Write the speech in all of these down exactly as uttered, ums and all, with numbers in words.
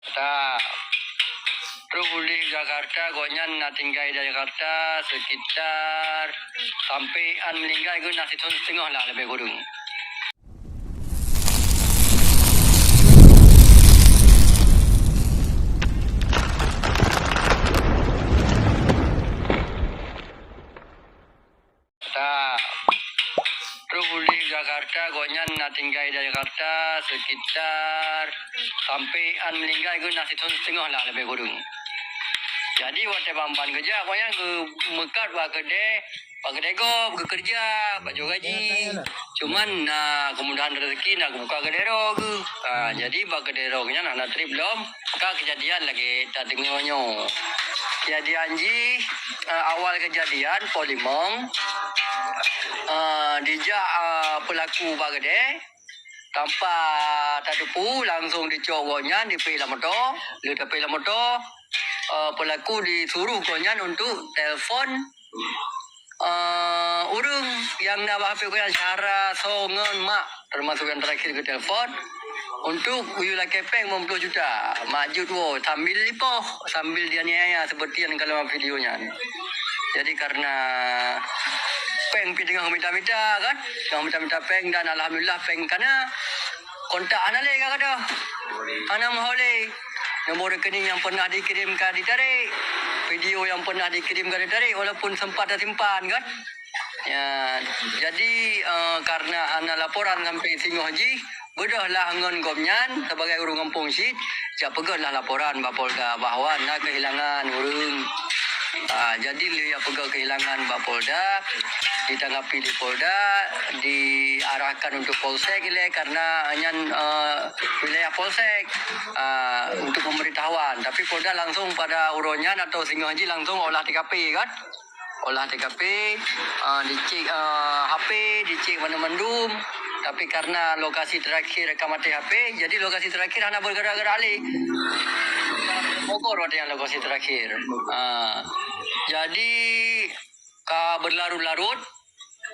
Ta. Trôh puléh Jakarta, gobnyan na tinggai di Jakarta sekitar sampoe an meuninggai geuh na sithon siteungoh lah leubeh kureueng. Ta. Trôh puléh Jakarta, gobnyan na tinggai di Jakarta sekitar sampoe an meuninggai geuh na sithon siteungoh lah leubeh kureueng. Jadi watée ban-ban geujak, gobnyan geumeukat bak keudè, bak keudè gob, geukeureuja, bak jok gaji. Cuman na keumudahan rezeki, na geubuka keudè droe geuh. Ha, jadi bak keudè droe geuh nyan hana trép lom. Ka keujadian lagée tadeungoe nyoe. Keujadian jih, eh, awal keujadian poh limong, eh, dijak, eh, peulaku bak keudè, tanpa tateupeue langsong dicok gobnyan dipéh lam moto. Lheueh tapéh lam moto, eh, peulaku disuruh gobnyan untuk telepon eh, ureuëng nyang na bak H P gobnyan, Syahra, Soe ngon Mak, termasuk nyang terakhir geutelepon, untuk geuyue lakée péng limong ploh juta. Mak jeuet woe sambil lipoh, sambil dianiaya seperti nyang ka lewat video nyan. Jadi karena péng pih teungoh mita-mita kan, teungoh mita-mita péng dan alhamdulillah péng ka na. Kontak hana lé ka gadoh. Hana meuho lé. Nomor rekening nyang pernah dikirim ka ditarek. Video nyang pernah dikirim ka ditarek walaupun sempat tasimpan kan. Ya, jadi, eh, karena hana laporan sampai singoh jih, beudôh lah ngon gobnyan sebagai ureuëng gampông cit, jak peugét lah laporan bak Polda bahwa na kehilangan ureuëng. Ah, jadi lheueh jak peugét kehilangan bak Polda, ditanggapi di Polda, diarahkan untuk Polsek ilée karena nyan, eh, wilayah Polsek, ah, untuk pemberitahuan. Tapi Polda langsung pada uroe nyan atau singoh jih langsung olah T K P kan. Olah T K P, ah, dicek, ah, H P, dicek mandum-mandum. Tapi karena lokasi terakhir ka maté H P, jadi lokasi terakhir hana bergerak-gerak lé. Bogor watée nyan lokasi terakhir. Ah, jadi ka berlarut-larut,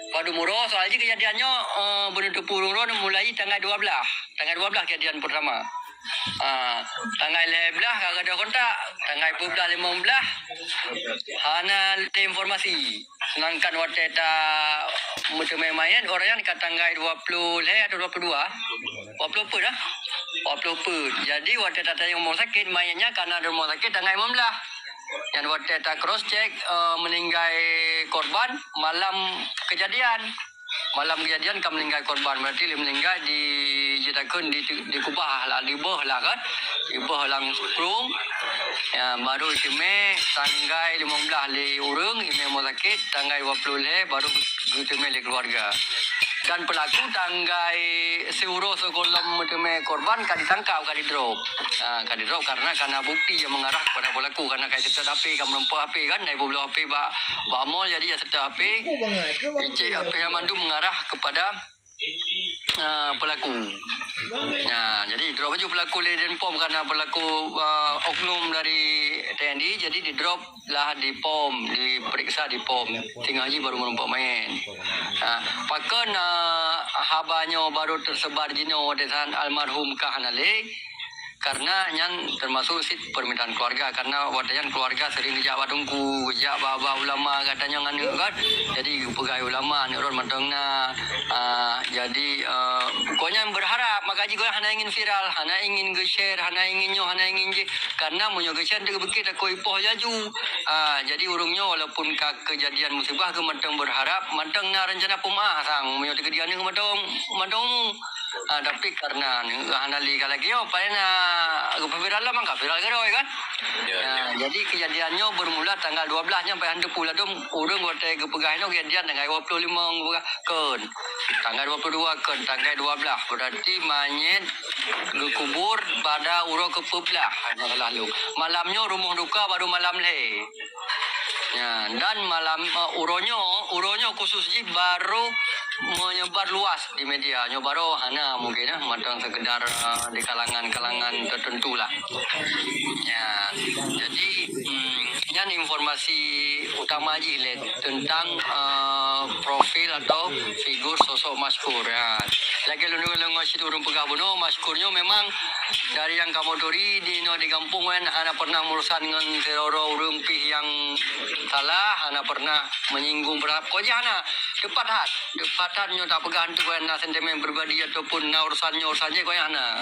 padum uroe, soal jih keujadian nyoe, eh, beuneuteupeu ureuëng droe mulai tanggai dua belas. Tanggai dua belas keujadian pertama. Ah, tanggai lhée belas ka gadoh kontak, tanggai dua belas, lima belas hana lé informasi. Sedangkan watée tameuteumé manyét, ureuëng nyan ka tanggai dua ploh lhée atau dua ploh dua? Dua ploh peuet dah. Dua ploh peuet. Jadi watée tatanyong rumoh sakét, manyét nyan ka na di rumoh sakét tanggai lima belas. Nyan watée ta cross check, eh, meuninggai korban malam keujadian. Malam keujadian ka meuninggai korban, berarti lé meuninggai di, jitakheun di, dikubah lah, dibeuh lah kan. Dibeuh lam seukrueng. Ya, baru iteumé tanggai limong blaih lé ureuëng, imeum sakét, tanggai dua ploh lhée baru geuteumé lé keuluwarga. Dan peulaku tanggai siuroe sigohlom meuteumé korban ka ditangkap, ka didrop. Ha, ka didrop karena ka na bukti nyang mengarah kepada pelaku, karena ka iseutôt H P, ka meureumpok H P kan, na iboh bloe H P bak, bak mall, jadi iseutôt H P, icek H P nyan mandum mengarah kepada, ah, pelaku. Nah, jadi idrop laju pelaku lé Denpom karena pelaku, ah, oknum dari T N I, jadi didrop lah di pom, diperiksa di pom. Singoh jih baru meureumpok manyét. Ha, pakon, ah, haba nyoe baru tersebar jinoe watée saat almarhum ka hana lé? Karena nyan termasuk cit permintaan keluarga, karena watée nyan keluarga sering geujak bak teungku, geujak bak, bak ulama, gata nyoe ngon aneuk kan. Jadi geupeugah ulama, aneuk droe mantong na. Ah, jadi, ah, gobnyan berharap, maka jih gobnyan hana ingin viral, hana ingin geu-share, hana ingin nyoe, hana ingin jih. Karena meunyoe geucen teugeubukit takot ipoh laju. Ah, jadi ureuëng nyoe walaupun ka keujadian musibah, geuh mantong beurharap, mantong na reuncana peumaah sang. Meunyoe teukeudi aneuk mantong, mantong umu. Ah, tapi karena aneuk hana lé ka lagée nyoe, paléng na geupeuviral lom, maka viral keudroe kan. Ya, ya. Jadi keujadian nyoe beurmula tanggal dua blaih nyan, paléng han teupeu ladom ureuëng watée geupeugah inoe keujadian tanggal dua ploh limong geupeugah kon. Tanggal dua ploh dua kon, tanggal dua blaih. Berarti manyét geukubur pada uroe keupeuet blaih, hana salah lôn. Malam nyoe rumoh duka baru malam lhée. Ya, dan malam, eh, uroe nyoe, uroe nyoe khusus jih baru menyebar luas di media. Nyoe baru hana mungkin, eh, mantong sekedar, eh, di kalangan-kalangan tertentu lah. Ya, jadi, hmm, nyan informasi Si utama jih lé teuntang, eh, profil atau figur sosok Masykur. Ya. Lagèe lôn deungö cit ureueng peugah bunoe, Masykur nyoe memang dari nyang kamoe turi di noe di gampông nyan hana pernah meurusan ngon sidroe ureueng pih nyang salah, hana pernah menyinggung pera-, pokok jih hana. Teupat that, teupat that nyoe tapeugah untuk na sentimen pribadi ataupun na urusan nyoe urusan jih, gobnyan hana.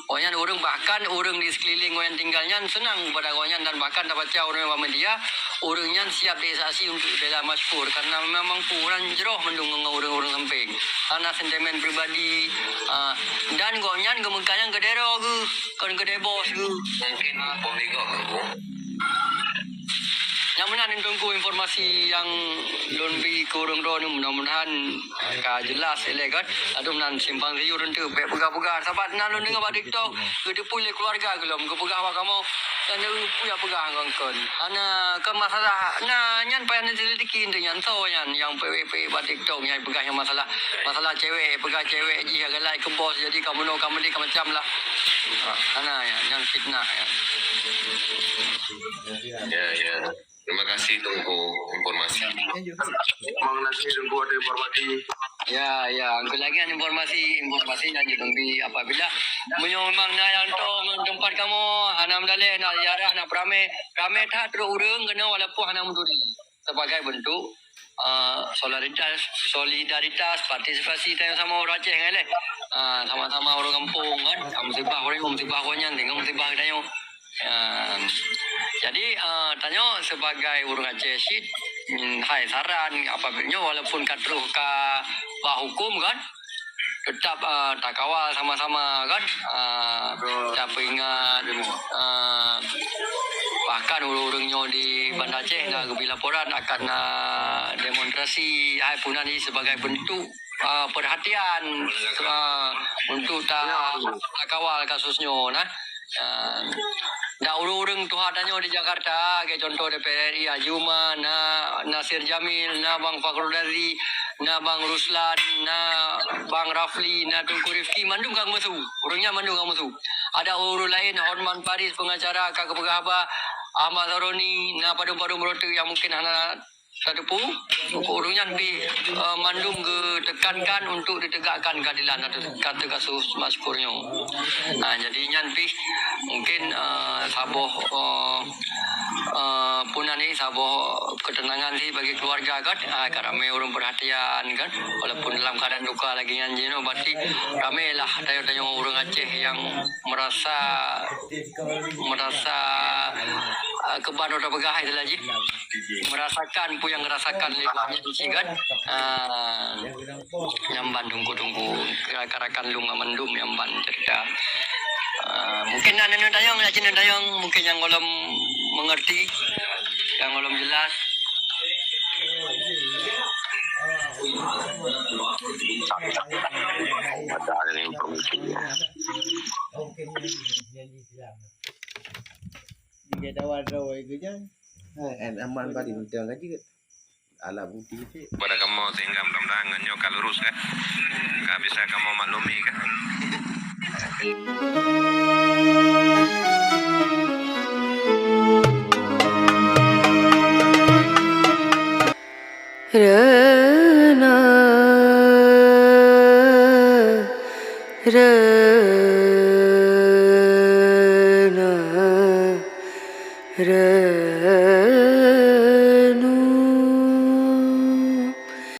Gobnyan ureueng, bahkan ureueng di sekeliling gobnyan tinggal nyan seunang kepada gobnyan dan bahkan tabaca ureueng bak media, ureueng nyan siap dikasih untuk bela Masykur karena memang mampu, ureueng jroh mandum ngon ureueng-ureueng sampéng. Hana sentimen pribadi, ah, dan gobnyan geumeukat nyan keu droe geuh, kon keu bos geuh. Mungkin bodyguard geuh. Nyang meunan, Teungku, informasi nyang lôn bri keu ureueng droeneuh, mudah-mudahan ka jelas ilèe kan. Adoh, meunan simpang siur eunteuk, bèk peugah-peugah. Sabab na lôn deungö bak TikTok, geuteupeue lé keuluwarga gohlom, geupeugah bak kamoe, dan peue nyang peugah ngon kon. Hana, kon masalah, na nyan payah neuselidiki eunteuk nyan, soe nyan nyang peuék-peuék bak TikTok nyan peugah nyang masalah, masalah cewek, peugah cewek jih galak keu bos, jadi ka meunoe ka meudéh ka macam lah. Hana, nyan, nyan fitnah nyan. Ya, ya. Terima kasih, Teungku, informasi. Memang nanti Teungku ada informasi. Ya, ya. Engkau lagi ada informasi, informasi yang ditembi apabila meunyoe memang na nyang toe ngon teumpat kamoe, hana meudaleh, na ziarah, na peuramé, ramé that trok ureueng keunoe walaupun hana meuturi. Sebagai bentuk, ah, solidaritas, solidaritas, partisipasi tanyoe sama ureueng Aceh ngai lé. Ah, sama-sama ureueng gampông kan, musibah ureueng, musibah gobnyan, tinggai musibah tanyoe. Ah, jadi, ah, tanyoe sebagai ureueng Aceh cit, mm, hai saran, apabila nyoe walaupun ka troh ka bak huköm kan, tetap, ah, takawal sama-sama kan, ah, tapeuingat, ah, bahkan ureueng-ureueng nyoe di Banda Aceh na geubri laporan akan na demonstrasi hai peunan jih sebagai bentuk ah, perhatian, ah, untuk ta-, takawal kasus nyoe nah. Ah, dan ureueng-ureueng tuha tanyoe di Jakarta, lagèe contoh D P R R I Haji Uma, na Nasir Jamil, na Bang Fakhrullazi, na Bang Ruslan, na Bang Rafli, na Teungku Rifki, mandum ka geumeusu. Ureueng nyan mandum ka geumeusu. Ada ureueng laén, Hotman Paris, pengacara, ka geupeugah haba, Ahmad Saroni, na padum-padum droe teuk nyang mungkin hana tateupeue, ureueng nyan pih, eh, mandum geutekankan untuk ditegakkan keadilan atas, atas kasus Masykur nyoe. Nah, jadi nyan pih mungkin, eh, saboh, eh, eh, peunan ni saboh ketenangan sih bagi keluarga kan. Ah, ka ramé ureueng perhatian kan. Walaupun dalam keadaan duka lagi nyan jinoe, berarti ramé lah tanyoe-tanyoe ureueng Aceh yang merasa, merasa, eh, keuban atau peugah istilah jih. Merasakan peue nyang geurasakan lé gobnyan cit kan. Ah, nyan ban Teungku-teungku, rakan-rakan lôn mandum nyan ban cerita. Ah, mungkin na neuneueng tanyong, na cit neuneueng tanyong, mungkin nyang gohlom mengerti, nyang gohlom jelas. Ada informasi ya. Tiga dawan rawa itu je. Ha, kan aman bari mantong ka jeuet. Alat bukti cit. Pada kamoe sehingga mudah-mudahan ngon nyoe ka lurus kan. Ka bisa kamoe maklumi kan. Rena, rena, rena.